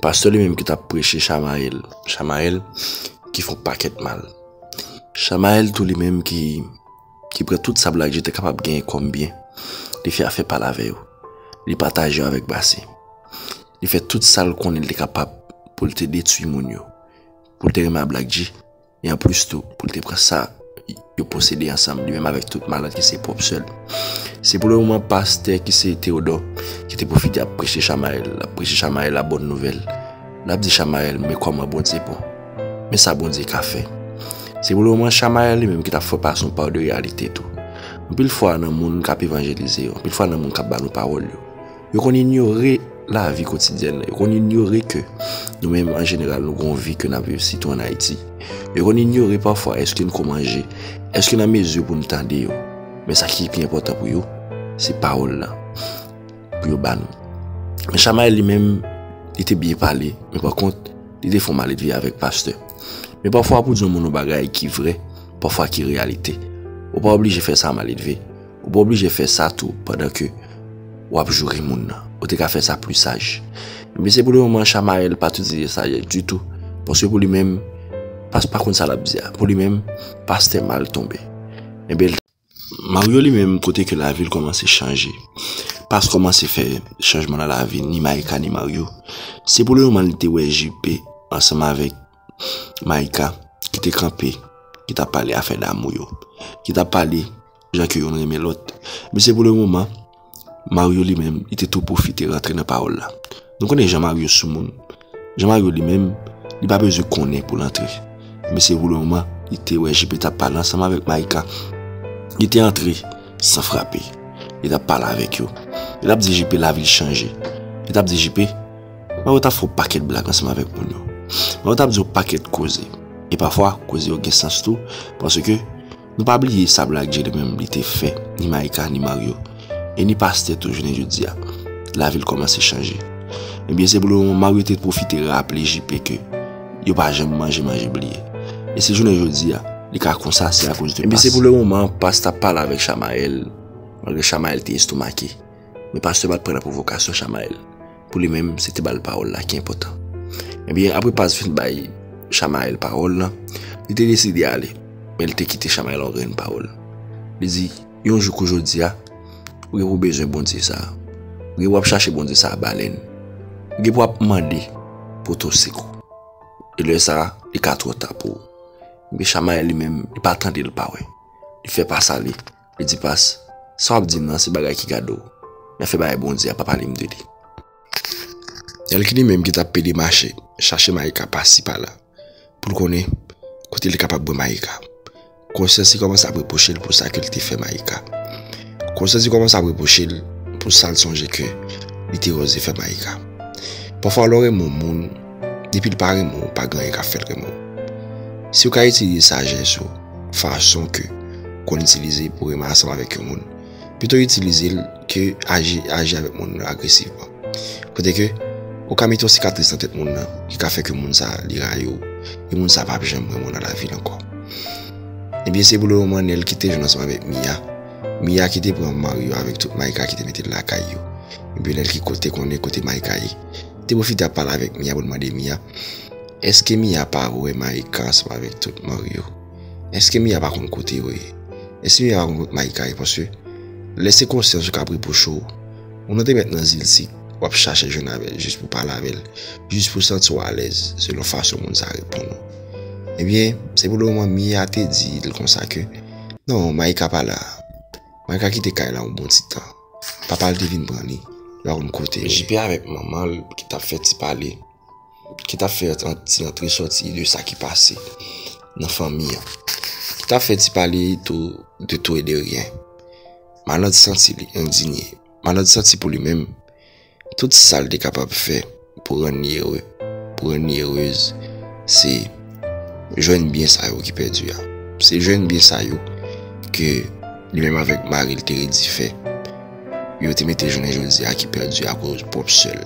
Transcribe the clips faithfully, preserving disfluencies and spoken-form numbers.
Pastè li menm ki t ap preche Chamayèl. Chamayèl ki fè yon pakèt mal. Chamayèl tou li menm ki, ki pran tout sa Black G te kapab genyen kòm byen. Li fè afè pale avè yo. Li pataje yo avèk Base. Li fè tout sa l konnen li te kapab pou l te detwi moun yo. Pou l te renmen a Black G. E anplis tou, pou l te pran sa yo posede ansanm, li menm avèk tout malant ki se pwòp sè l. Se pou le moman pastè ki se Teyodò, ki te pwofite ap preche Chamayèl, l ap preche Chamayèl la bòn nouvèl. L ap di Chamayèl, men kòman Bondye bon. Men sa Bondye ka fè. Se pou le moman Chamayèl li menm ki t ap fè pase yon pa de reyalite tou. Anpil fwa nan moun k ap evanjelize yo, anpil fwa nan moun k ap ba nou pawòl yo. Yo konn inyore lavi kotidyèn nan. Yo konn inyore ke nou menm an jeneral nou gen yon vi ke n ap viv sitou ann Ayiti. Yo konn inyore pafwa èske n ko manje, èske n an mezi pou n tande yo. Men sa ki pi enpòtan pou yo, se pawòl la pou yo ba nou. Men Chamayèl li menm, li te byen pale, men pa kont, li te fè yon maledve avèk pastè. Men pafwa pou di yon moun yon bagay ki vrè, pafwa ki reyalite. Ou pa oblije fè sa maledve. Ou pa oblije fè sa tou pandan ke w ap joure moun nan. Ou te ka fè sa pli saj. Men se pou le moman Chamayèl pa t itilize sajès ditou. Paske pou li menm, pas pa konn sa l ap di a. Pou li menm, pastè mal tonbe. Ebyen, Mario li menm kote ke lavi l kòmanse chanje. Pas kòmanse fè chanjman nan lavi ni Maïka ni Mario. Se pou le moman li te wè J P ansanm avèk Maïka ki te kanpe, ki t ap pale afè damou yo, ki t ap pale jan ke youn renmen lòt. Men se pou le moman, Mario li menm, li te tou pwofite rantre nan pawòl la. Nou konnen jan Mario soumoun. Jan Mario li menm, li pa bezwen konnen pou l antre. Men se pou le moman, li te wè J P t ap pale ansanm avèk Maïka. Li te antre san frape. Li t ap pale avèk yo. Li t ap di J P lavi l chanje. Li t ap di J P, Mario t ap fè yon pakèt blag ansanm avèk moun yo. Mario t ap di yon pakèt koze. E pafwa, koze yo gen sans tou, paske nou pa bliye sa Black G li menm li te fè, ni Maïka, ni Mario. E ni pastè tou jounen jodi a. Lavi l kòmanse chanje. Ebyen, se pou le moman Mario te pwofite raple J P ke yo pa janm manje, manje bliye. E se jounen jodi a, li ka konsa, se akoz de pas. Ebyen, se pou le moman, pas t ap pale avèk Chamayèl, malgre Chamayèl te estomake. Men pastè pa t pran nan pwovokasyon Chamayèl. Pou li menm, se te ba l pawòl la ki enpòtan. Ebyen, apre pas fin bay Chamayèl pawòl lan, li te deside ale. Men li te kite Chamayèl yon grenn pawòl. Li di, yon jou kou jodi a, ou gen pou bezwen Bondye sa a. Ou gen pou ap chache Bondye sa a balèn. Ou gen pou ap mande pou to sekou. E lè sa a, li ka twò ta pou ou. Men Chamayèl li menm, li pa tande l pa wè. Li fè pas ale. Li di pas, sa w ap di m nan se bagay ki gade w. Men fè bagay Bondye a pa pale m de li. Nèl ki li menm ki t ap pede mache, chache Maïka pasi pala, pou l konnen kote li kapab wè Maïka. Konsyans li kòmanse ap repwoche l pou sa ke l te fè Maïka. Konsyans li kòmanse ap repwoche l pou sa l sonje ke li te oze fè Maïka. Pafwa lè w renmen yon moun, depi l pa renmen w, pa gen anyen k ap fè l renmen w. Si w ka itilize sajès ou, fason ke w konn itilize pou renmen ansanm avèk yon moun, pito itilize l ke aji, aji avèk moun nan agresivman. Kote ke ou ka mete yon sikatris nan tèt moun nan ki ka fè ke moun sa a li rayi w, e moun sa a p ap janm renmen w nan lavi l ankò. Ebyen, se pou le moman Nèl kite jwenn ansanm avèk Mia. Mia ki te pran Mario avèk tout Maïka ki te mete l lakay yo. Ebyen, Nèl ki kote konnen kote Maïka ye. Te pwofite ap pale avèk Mia pou l mande Mia, èske Mia pa wè Maïka ansanm avèk tout Mario? Èske Mia pa konn kote yo ye? Èske Mia pa konn kote Maïka ye? Paske lè se konsyans ou k ap repwoche w, moun nan te mèt nan zil sik, w ap chache jwenn avè l jis pou pale avè l, jis pou santi w alèz selon fason moun sa a reponn ou. Ebyen, se pou le moman Mia te di l konsa ke, non, Maïka pa la. Maïka kite kay la yon bon ti tan. Papa l te vin pran li. Li pa konn kote l ye. J P avèk manman l ki t ap fè ti pale, ki t ap fè an-, ti antre sòti de sa ki pase nan fanmi an, ki t ap fè ti pale tou de tout e de ryen. Malant santi li endinye. Malant santi pou li menm, tout sa l te kapab fè pou rann li ere, pou rann li erez, se jwenn byen sa yo ki pèdi a. Se jwenn byen sa yo ke li menm avèk mari l te redi fè. Yo te mete jounen jodi a ki pèdi akoz pwòp sè l.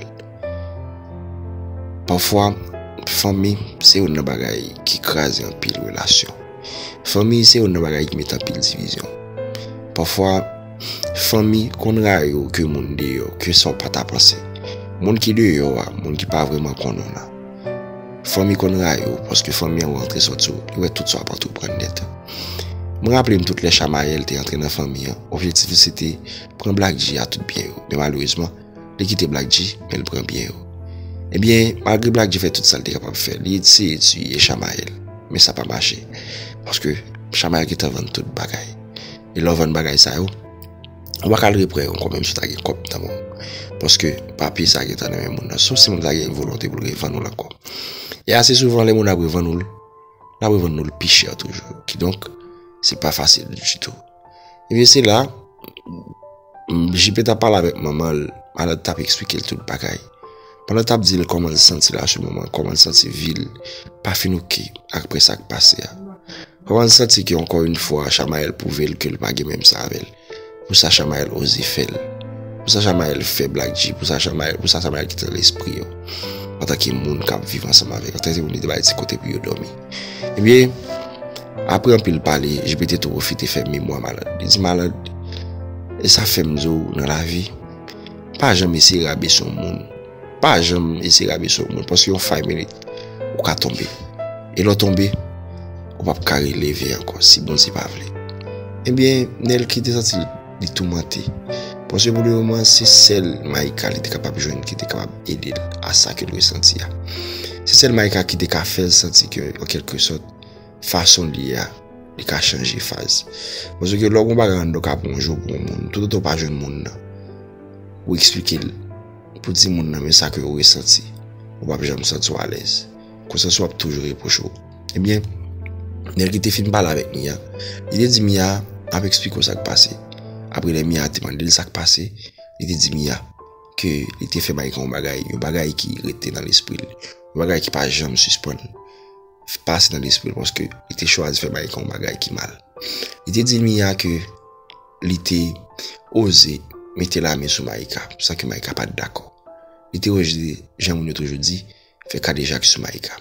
Pafwa, fanmi se youn nan bagay ki kraze anpil relasyon. Fanmi se youn nan bagay ki mete anpil divizyon. Pafwa, fanmi konn rayi w ke moun deyò, ke sa w pa ta panse. Moun ki deyò a, moun ki pa vrèman konnen w la, fanmi konn rayi w, paske fanmi an wè antre sòti w, li wè tout sa w ap antreprann nèt. Mwen raple m tout lè Chamayèl te antre nan fanmi an, objektif li se te pran Black G a tout byen yo. Men malerezman, li kite Black G, men l pran byen yo. Ebyen, malgre Black G fè tout sa l te kapab fè, li eseye tiye Chamayèl, men sa pa mache. Paske Chamayèl gentan vann tout bagay. E lè w vann bagay sa yo, ou pa ka al repran yo ankò, menm si w ta gen kòb nan men w. Paske papye sa gentan nan men moun nan. Sof si moun sa gen volonte pou l revann ou l ankò. E ase souvan, lè moun ap revann ou l, l ap revann ou l pi chè toujou. Kidonk, se pa fasil ditou. Ebyen, se la, m, J P t ap pale avèk manman l, Malad t ap eksplike l tout bagay. Malad t ap di l kòman l santi l a se moman, kòman l santi vi l pa fin oke apre sa k pase a. Kòman l santi ke, ankò yon fwa, Chamayèl pwouve l ke l pa gen menm sa avè l. Pou sa Chamayèl oze fè l. Pou sa Chamayèl fè Black G, pou sa Chamayèl, pou sa Chamayèl kite nan lespri yo. Antanke moun k ap viv ansanm avèk, antanke moun li te bay ti kote pou yo dòmi. Ebyen, apre anpil pale, J P te tou pwofite fè memwa Malad. Li di, Malad, e sa fè m di w nan lavi, pa janm eseye rabese yon moun. Pa janm eseye rabese yon moun, paske yon five minute, ou ka tonbe. E lè w tonbe, ou p ap ka releve ankò, si Bondye pa vle. Ebyen, Nelky te santi li toumante. Paske pou le moman, se sèl Maïka li te kapab jwenn ki te kapab ede l a sa ke l resanti a. Se sèl Maïka ki te ka fè l santi ke, an kèlke sòt, fason l ye a, li ka chanje faz. Paske lè w gen yon bagay anndan w ka pran yon jou pou yon moun, toutotan w pa jwenn moun nan, ou eksplike l, pou di moun nan men sa ke w resanti, ou p ap janm santi w alèz. Konsansi w ap toujou repwoche w. Ebyen, Nelky te fin pale avèk Mia. Li te di Mia, ap eksplike w sa k pase. Apre lè Mia te mande l sa k pase, li te di Mia ke li te fè Maïka yon bagay, yon bagay ki rete nan lespri l, yon bagay ki pa janm sispann pase nan lespri l, paske li te chwazi fè Maïka yon bagay ki mal. Li te di Mia ke li te oze mete lamen sou Maïka, san ke Maïka pa t dakò. Li te rejte, jan moun yo toujou di, fè kadejak sou Maïka.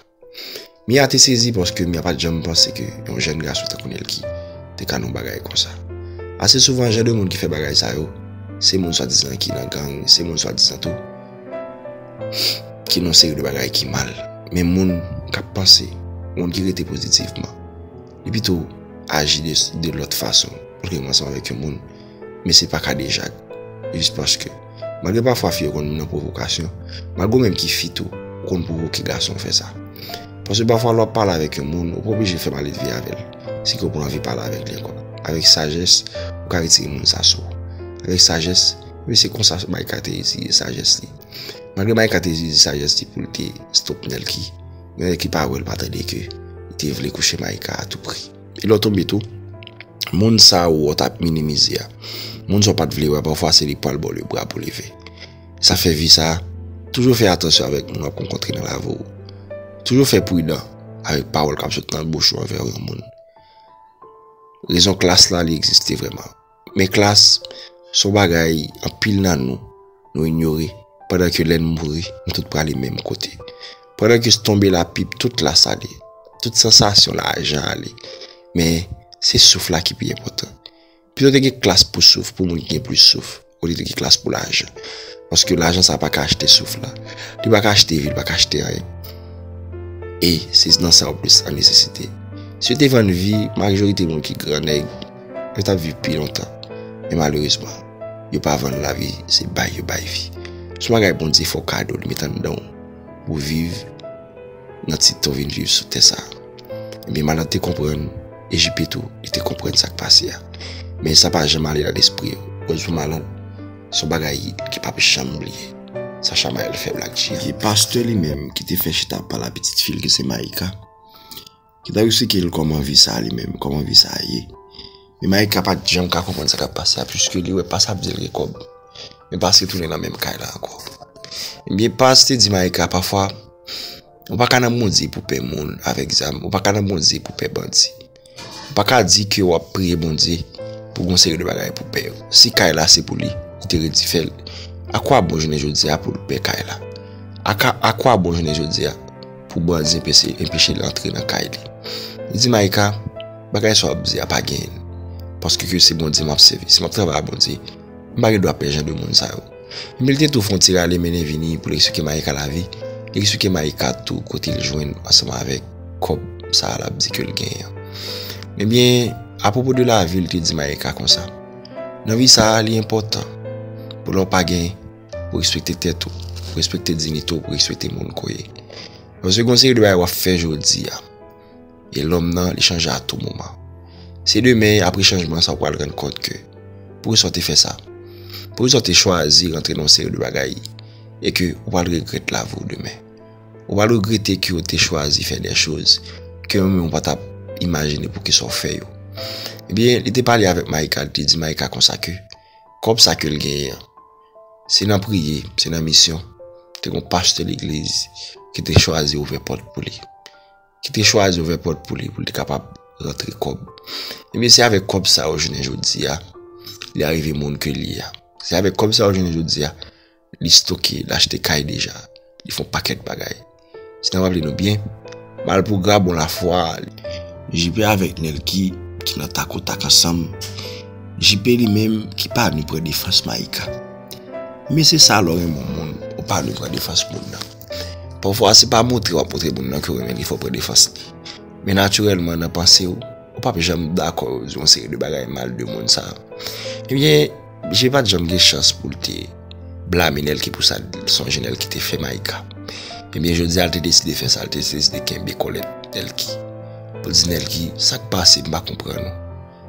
Mia te sezi paske Mia pa t janm panse ke yon jèn gason tankou Nelky te ka nan yon bagay konsa. Ase souvan, jan de moun ki fè bagay sa yo, se moun swadizan ki nan gang, se moun swadizan tou ki nan yon seri de bagay ki mal. Men moun k ap panse, moun ki rete pozitivman, li pito aji de, de lòt fason pou l rive ansanm avèk yon moun, men se pa kadejak. Jis paske, malgre pafwa fi yo konn nan pwovokasyon, malgre w menm ki fi tou, ou konn pwovoke gason fè sa. Paske pafwa lè w ap pale avèk yon moun, ou pa oblije fè maledve avè l. Si ke w pa anvi pale avèk li ankò. Avèk sajès, ou ka retire moun sa sou ou. Avèk sajès, men se konsa Maïka te itilize sajès li. Malgre Maïka te itilize sajès li pou l te stop Nelky, men Nelky pa wè, l pa tande ke li te vle kouche Maïka a tou pri. E lè w tonbe tou, moun sa ou w t ap minimize a, moun sa w pa t vle wè, pafwa se li k pral ba w lebra pou leve. Sa fè vi sa, toujou fè atansyon avèk moun w ap rankontre nan lavi w. Toujou fè pridan avèk pawòl k ap sot nan bouch ou anvè yon moun. Rezon klas la, li egziste vrèman. Men klas, se yon bagay anpil nan nou, nou inyore, pandan ke lè n mouri, nou tout prale menm kote. Pandan ke tonbe la, pip, tout la sale. Tout sansasyon lajan ale. Men, se souf la ki pi enpòtan. Pito te gen klas pou souf, pou moun ki gen plis souf, olye te gen klas pou lajan. Paske lajan sa pa ka achte souf la. Li pa ka achte vi, li pa ka achte anyen. E se nan sa ou plis an nesesite. Si yo te vann vi, majorite moun ki grannèg, yo t ap viv pi lontan. Men malerezman, yo pa vann lavi, se bay yo bay vi. Se yon bagay Bondye fè w kado, li met anndan w pou w viv nan ti tan w vin viv sou tè sa a. Ebyen, Malad te konprann, e J P tou, li te konprann sa k pase a. Men sa pa janm ale nan lespri yo. Koz pou Malad, se yon bagay ki p ap janm bliye. Sa Chamayèl fè Black G a. E pastè li menm, ki te fè chita ap pale a pitit fi l ki se Maïka, ki t ap eksplike l kòman vi sa a li menm, kòman vi sa a ye. Men Maïka pa t janm ka konprann sa k ap pase a, piske li wè pastè ap di l gen kòb. Men pastè tounen nan menm kay la ankò. Ebyen, pastè di Maïka, pafwa, ou pa ka nan Bondye pou pè moun avèk zam, ou pa ka nan Bondye pou pè bandi. Ou pa ka di ke w ap priye Bondye pou gon seri de bagay pou pè yo. Si kay la se pou li, li te redi fè l. A kwa bon jounen jodi a pou l pè kay la? A ka, a kwa bon jounen jodi a pou bandi enpeche, enpeche l antre nan kay li? Li di, Maïka, bagay sa w ap di a pa genyen. Paske ke se Bondye m ap sèvi. Si m ap travay a Bondye, m pa gen dwa pè jan de moun sa yo. Ebyen, li te tou fè yon ti rale mennen vini pou l eksplike Maïka lavi, li eksplike Maïka tou kote l jwenn ansanm avèk kòb sa a l ap di ke l genyen an. Ebyen, apwopo de lavi, li te di Maïka konsa, nan vi sa a, li enpòtan pou lè w pa gen, pou respekte tèt ou, pou respekte diyite w, pou respekte moun ke w ye. Paske gen yon seri de bagay w ap fè jodi a, e lòm nan, li chanje a tou moman. Se demen, apre chanjman sa, w pral rann kont ke poukisa w te fè sa? Poukisa w te chwazi rantre nan yon seri de bagay e ke w pral regrèt lavi w demen? Ou pral regrete ke w te chwazi fè de choz ke ou menm ou pa t ap imajine poukisa w fè yo. Ebyen, li te pale avèk Maïka, li te di Maïka konsa ke kòb sa ke l genyen an, se nan priye, se nan misyon. Te gen yon pastè legliz ki te chwazi ouvè pòt pou li. Ki te chwazi ouvè pòt pou li, pou li te kapab rantre kòb. Ebyen, se avèk kòb sa yo jounen jodi a, li arive moun ke li ye a. Se avèk kòb sa yo jounen jodi a, li stoke, li achte kay deja, li fè yon pakèt bagay. Si n ap raple nou byen, malpougra bon lafwa, J P avèk Nelky ki nan tak o tak ansanm, J P li menm ki pa vle pran defans Maïka. Men se sa lè w renmen yon moun, ou pa vle pran defans moun nan. Pafwa, se pa montre w ap montre moun nan ke w renmen li, fò w pran defans li. Men natirèlman, nan panse w, ou p ap janm dakò yo di yon seri de bagay mal de moun sa a. Ebyen, J P pa t janm gen chans pou l te blame Nelky pou sa l sonje Nelky te fè Maïka. Ebyen, jodi a, l te deside fè sa, l te deside kenbe kòlèt Nelky. Pou l di Nelky, sa k pase, m pa konprann ou.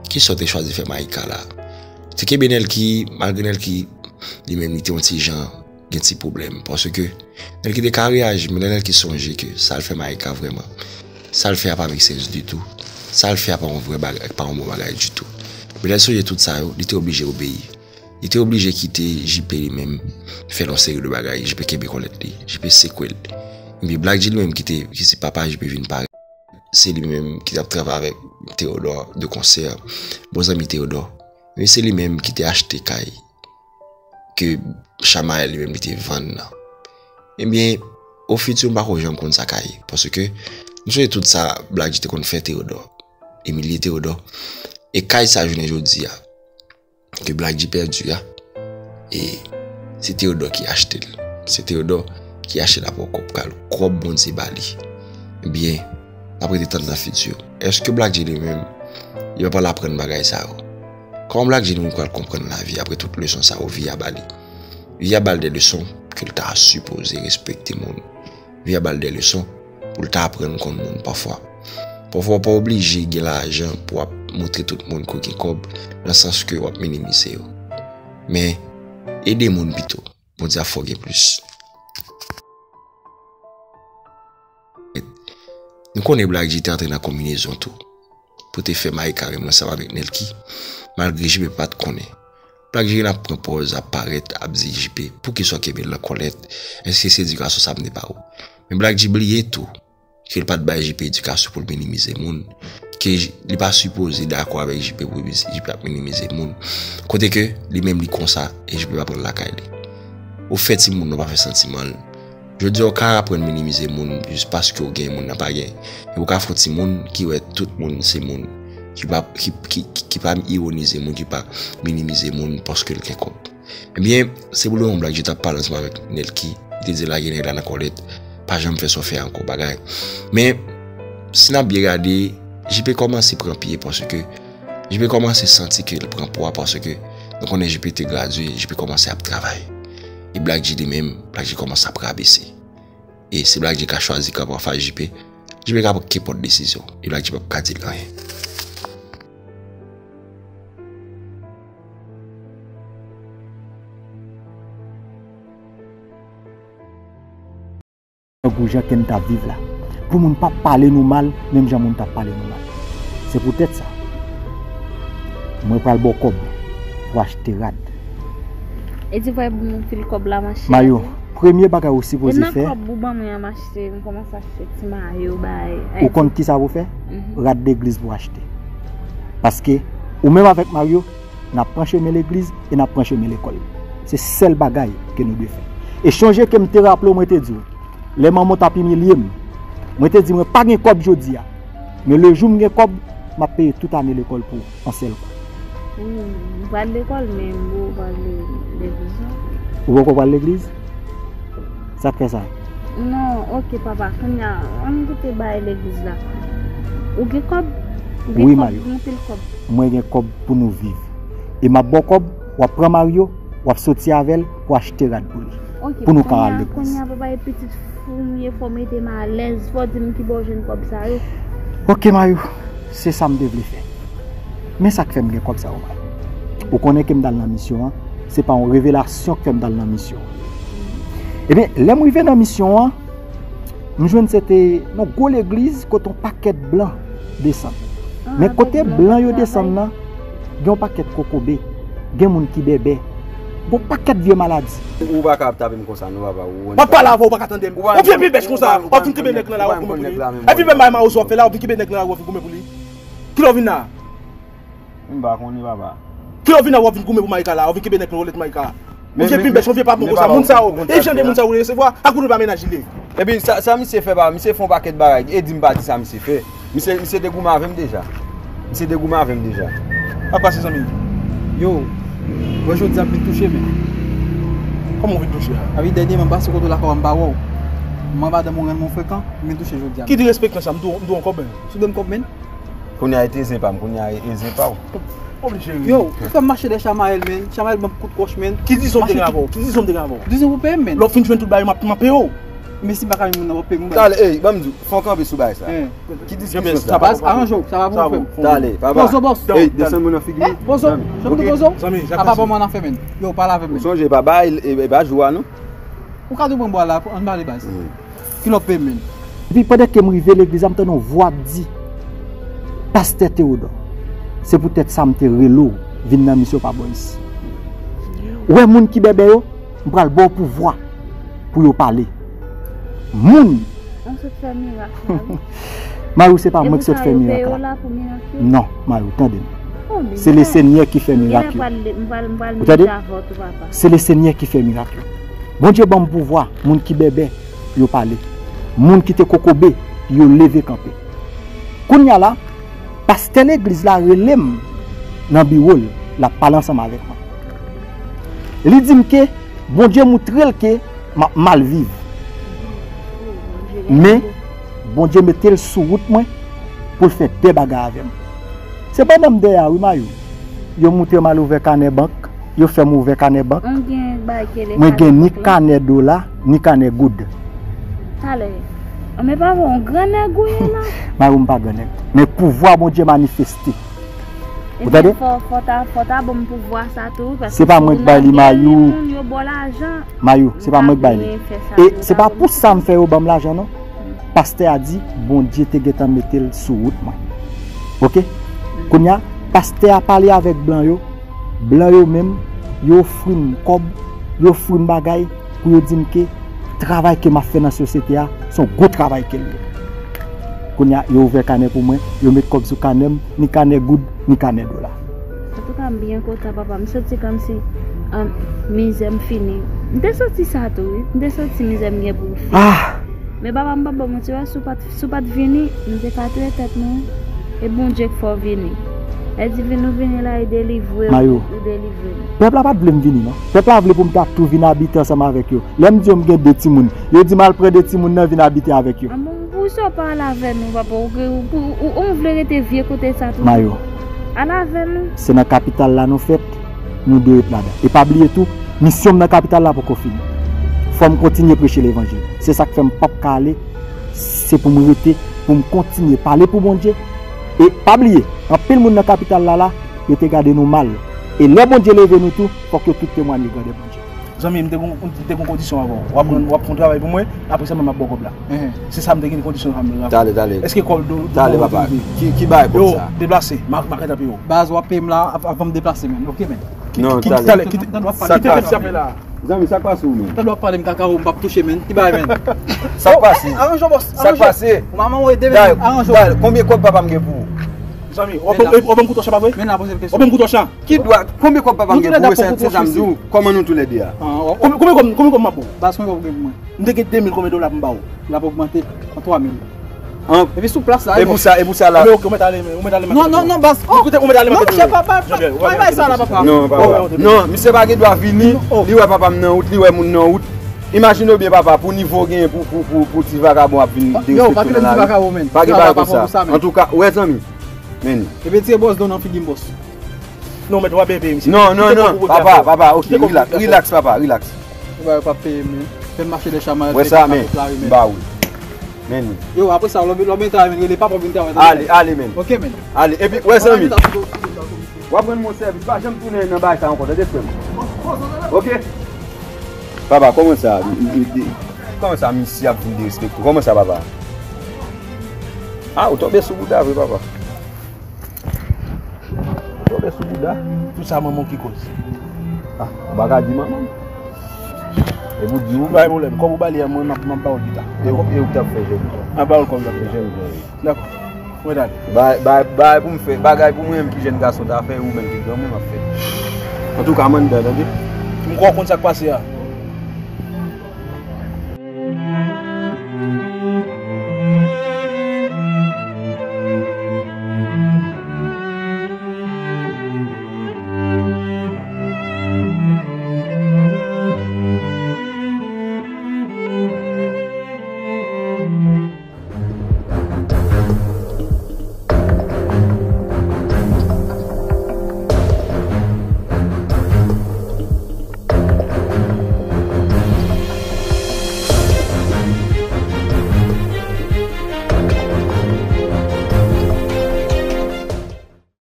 Kisa w te chwazi fè Maïka la? Te kenbe Nelky, malgre Nelky, li menm, li te yon ti jan gen ti pwoblèm. Paske Nelky te ka reyaji, men lè Nelky sonje ke sa l fè Maïka vrèman, sa l fè a pa make sense ditou. Sa l fè a pa yon vrè bagay, pa yon bon bagay ditou. Men lè l sonje tout sa yo, li te oblije obeyi. Li te oblije kite J P li menm fè l yon seri de bagay. J P kenbe kòlèt li, J P sekwe l. Epi Black G li menm ki te, ki se papa J P vin parèt. Se li menm ki t ap travay avèk Theodore de konsè, bon zanmi Theodore. Men se li menm ki te achte kay ke Shamael li menm li te vann nan. Ebyen, o fiti, m pa ko janm konn sa k a ye. Paske, m sonje tout sa Black G te konn fè Theodore, imilye Theodore. E kay sa jounen jodi a, ke Black G pèdi a, e se Theodore ki achte l. Se Theodore ki achte l apre kòb kal, kòb Bondye ba li. Ebyen, n ap rete tann nan fiti. Èske Black G li menm, li pa pral aprann bagay sa yo? Kòman Black G li menm pral konprann lavi apre tout leson sa yo vi a ba li? Vi a ba l de leson ke l ta sipoze respekte moun. Vi a ba l de leson pou l ta aprann konn moun pafwa. Pafwa, w pa oblije gen lajan pou w ap montre tout moun ke w gen kòb, nan sans ke w ap minimize yo. Men, ede moun pito. Bondye ap fè w gen plis. Nou konnen Black G te antre nan konbinezon tou pou te fè Maïka renmen ansanm avèk Nelky, malgre J P pa t konnen. Black G nan pran pòz ap parèt, ap di J P, poukisa w kenbe l nan kòlèt? Èske se edikasyon sa vle ba ou? Men Black G bliye tou ke l pa t bay J P edikasyon pou l minimize moun, ke J-, li pa sipoze dakò avèk J P pou J P ap minimize moun. Kote ke li menm li konsa e J P pa pran l lakay li. Ou fè timoun nan pa fè santiman l. Jodi a, ou ka aprann minimize moun jis paske ou gen, moun nan pa gen. E ou ka fè yon timoun ki wè tout moun se moun, ki pa, ki, ki, ki, ki pa ironize moun, ki pa minimize moun paske l gen kòb. Ebyen, se pou leson Black G t ap pale ansanm avèk Nelky, li te di lage nèg la nan kòlèt, pa janm fè sa w fè ankò bagay. Men, si n ap byen gade, J P kòmanse pran pye paske J P kòmanse santi ke l pran pwa paske nou konnen J P te gradye, J P kòmanse ap travay. E Black G li menm, Black G kòmanse ap rabese. E si Black G ka chwazi kanpe anfas J P, J P ka pran kenpòt desizyon. E Black G p ap ka di l anyen. Tankou jan ke n t ap viv la. Pou moun pa pale nou mal, menm jan moun t ap pale nou mal. Se poutèt sa, mwen pral ba w kòb pou achte rad. E di vre, bon, pil kòb la, machè. Mayo, premye bagay ou sipoze fè. E nan kòb ou ban mwen an, machè, m kòmanse achte ti mayo, bay. Ou konn ki sa pou fè? Mhm. Rad legliz pou achte. Paske, ou menm avèk Mario, n ap pran chemen legliz e n ap pran chemen lekòl. Se sèl bagay ke nou dwe fè. E chonje ke m te raple w, mwen te di w, lè manman w t ap imilye m, mwen te di mwen pa gen kòb jodi a. Men lejou m gen kòb, m ap peye tout ane lekòl pou w, yon sèl kou. Wi, m pral lekòl, men m pral legliz la. Ou poko pral legliz? Sa k fè sa? Non, oke, papa, kounye a, ann kite bagay legliz la. Ou gen kòb? Ou gen kòb, gen anpil kòb. Wi, Mayou. Mwen gen kòb pou nou viv. E m ap ba w kòb, w ap pran Mario, w ap soti avè l pou achte rad pou li. Oke, pou nou ka al legliz. Kounye a, papa, e pitit fou m ye, fò w mete m alèz, fò w di m ki bò w jwenn kòb sa yo. Oke, Mayou, se sa m te vle fè. Men sa k fè m gen kòb sa yo, Mayou. Ou konnen ke m t al nan misyon an, se pa yon revelasyon k fè m t al nan misyon an. Ebyen, lè m rive nan misyon an, m jwenn se te yon gwo legliz kote yon pakèt blan desann. Men kote blan yo desann nan, gen yon pakèt kokobe, gen moun ki bèbè, gen yon pakèt vye maladi. Ou pa ka ap tape m konsa non, papa. W ap pale avè w, ou pa ka tande m. Ou vye pibèch konsa, w ap vin kenbe nèg nan lari w ap goumen pou li. Epi menm bagay mawozo w ap fè la, w ap vin kenbe nèg nan lari w ap vin goumen pou li. Kilè w vin la? M pa konnen, papa. Kilè w vin la, w ap vin goumen pou Maïka la, w ap vin kenbe nèg nan w ap lèt Maïka. Ou vye pibèch, ou vye pa bon konsa, moun sa yo, e jan de moun sa yo resevwa, ak ou nou pa mennaj li. Epi sa, sa misye fè, papa, misye fè yon pakèt bagay, e di m pa di sa misye fè. Misye, misye te goumen avè m deja. Misye te goumen avè m deja. Sa k pase, zanmi? Yo, wè jodi a m vin touche, men. Kòman w vin touche a? Epi dènyèman m pase kote w lakay w, m pa wè w. Mwen madanm ou rann mwen frekan, m vin touche jodi a. Ki derespektan sa, m dwe w, m dwe w yon kòb, men. Sou do m kòb, men. Kounye a e te zen pa m, kounye a e zen pa w. Oblije wi. Yo, ou fè m mache dèyè Chamayèl, men. Chamayèl ban m kout kòch, men. Ki dizon m te gen avè w? Ki dizon m te gen avè w? Dizon pou peye m, men. Lè w fin jwenn tout bagay, m ap, m ap peye w. Men si m pa ka jwenn moun nan, w ap peye m, men. Talè, ey, ban m di w, fè yon kanpe sou bagay sa. Ki dizon m te gen avè w? Baz, aranje w, sa va bon pou fè m. Talè, papa. Pozo, bòs. Ey, desann mwen nan figi m. Pozo, janm tou pozo. Apa pa mwen nan fè, men. Yo, pale avè m, men. Ou sonje, pa bay, e, e pa jou a, non. Ou ka tou pran bwa la, ann pale baz. Kilè w peye m, men. Epi pandan ke m rive legliz la, m tande yon vwa k di, Pastè Théodore, se poutèt sa m te rele w vin nan misyon pa bò isi. Ou wè moun ki bèbè yo, m pral ba w pouvwa pou yo pale. Moun Ou sot fè mirak la, wi. Mayou, se pa mwen ki sot fè mirak la. E pou sa yo peye w la pou mirak yo? Non, Mayou, tande m. Se Lesenyè ki fè mirak yo. Ou tande? Se Lesenyè ki fè mirak yo. Bondye ban m pouvwa, moun ki bèbè, yo pale. Moun ki te kokobe, yo leve kanpe. Kounye a la, pastè legliz la rele m nan biwo l, l ap pale ansanm avèk mwen. Li di m ke Bondye moutre l ke m ap mal viv. Men, Bondye mete l sou wout mwen pou l fè de bagay avè m. Se pandan m dèyè a wi, Mayou. Yo moutre m al ouvè kanè bank, yo fè m ouvè kanè bank. Mwen gen ni kanè dola, ni kanè goud. Talè. Anben papa, yon gran nèg ou ye la. Mayou, m pa gran nèg. Men pouvwa Bondye manifeste. Ou tande? Fò, fò ta, fò ta ban m pouvwa sa tou, paske se pa mwen ki bay li, Mayou. Moun yo ba w lajan. Mayou, se pa mwen ki bay li. E se pa pou sa m fè yo ban m lajan, non. Pastè a di, Bondye te gentan mete l sou wout mwen. Oke? Kounye a, pastè a pale avèk blan yo. Blan yo menm, yo ofri m kòb, yo ofri m bagay pou yo di m ke travay ke m ap fè nan sosyete a, se yon gwo travay ke l ye. Kounye a, yo ouvè kanè pou mwen, yo met kòb sou kanè m, ni kanè goud, ni kanè dola. Antouka, m byen kontan, papa. M santi kòmsi, um, mizè m fini. M te santi sa tou, wi. M te santi mizè m gen pou l fini. Ah! Men papa, m p ap ba w manti, wè, si w pa t, si w pa t vini, nou te ka touye tèt nou. E Bondye k fè w vini. Lè di vin, ou vini la, e delivre w, Mayou, ou delivre nou. Pèp la pa t vle m vini, non. Pèp la vle pou m ta tou vin abite ansanm avèk yo. Lè m di yo m gen de timoun, yo di m al pran de timoun nan vin abite avèk yo. Anben, poukisa w pa al avè nou, papa? Ou, ou, ou, ou vle rete vye kote sa toujou? Mayou. Al avè nou. Se nan kapital la nou fèt, nou dwe ret ladan. E pa bliye tou, misyon m nan kapital la poko fini. Fò m kontinye preche levanjil. Se sa k fè m p ap ka ale. Se pou m rete, pou m kontinye pale pou Bondye. E pa bliye, anpil moun nan kapital la la, yo te gade nou mal. E lè Bondye leve nou tou, fòk yo tout temwanye grandè Bondye. Zanmi, m te gon, m te gon kondisyon avè w. W ap rann, w ap fè yon travay pou mwen, apre sa mwen m ap ba w kòb la. Se sa m te gen kondisyon avè w. Talè, talè. Èske kòb do, do... Talè, papa. Ki, ki bagay kòb sa? Yo, deplase, m a, m a ka tape yo. Baz, w ap peye m la, av-, avan m deplase, men. Oke, men. Non, talè. Talè, kite, talè, talè, kite sa k pase la. Zanmi, sa k pase ou menm? Talè w ap pale m kaka, ou m p ap touche, men. Ki bagay, men? Sa k pase? Aranje w, bòs. Sa k pase? Ou manman w ede, men. Aranje w. Konbyen kòb papa m gen pou ou? Zanmi, w ap ban m kouto chan, pa vre? Men la poze l kesyon. W ap ban m kouto chan. Ki dwa, konbyen kòb papa m gen pou ou, se, se sa m di w, kòman nou toulède a? Konbyen, konbyen kòb, konbyen kòb m ap ba w? Baz, konbyen kòb ou gen pou mwen? M te gen de mil, konbyen dola pou m ba w? L ap ogmante an twa mil. An, epi sou plas la, e pou sa, e pou sa la. Ebyen, ok, ou mèt ale, men, ou mèt ale. Non, non, non, baz. Oh, koute, ou mèt ale, non, monchè, papa, pa bay sa la, papa. Non, papa. Non, misye pa gen dwa vini, li wè papa m nan wout, li wè moun nan wout. Imajine w byen, papa, pou nivo w genyen pou, pou, pou, pou ti vakabon ap vin derespekte w nan lari. Pa gen bagay konsa. Antouka, ou wè, zanmi. Men. Epi tire bòs don nan figi m, bòs. Non, mèt, w ap peye misye. Non, non, non, papa, papa, ok, relax, relax, papa, relax. Ou pa peye, men. Fè m mache de chama. Wè sa, men, m ba ou. Men. Yo, apre sa, lò, lò, men, travay, men, rele papa, vin travay. Ale, ale, men. Ok, men. Ale, epi, wè, zanmi. W ap rann mwen sèvis, pa janm tounen nan bagay sa ankò, tande, frè m. Ok? Papa, kòman sa? Kòman sa, misye ap vin derespekte w? Kòman sa, papa? Ah, ou tonbe sou bouda vre, papa. Tonbe sou bouda. Tout sa manman w ki koz. Ah, ou pa ka di manman m. E pou di ou. Pa gen pwoblèm. Kòb ou ba li a, mwen, m ap, m ap ba w l pita. E ou, e ou k t ap fè jèn jan. M ap ba w l kòb la pita. Jèn jan. Dakò. Mwen t ale. Bay, bay, bay pou m fè. Bagay pou mwen menm ki jèn gason ta fè, ou menm ki granmoun ap fè. Antouka, m anndan, tande. M kwè w konn sa k pase a.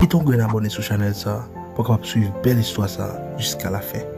Kite yon grenn abòne sou chanèl sa pou w kapab swiv bèl istwa sa jiska lafen.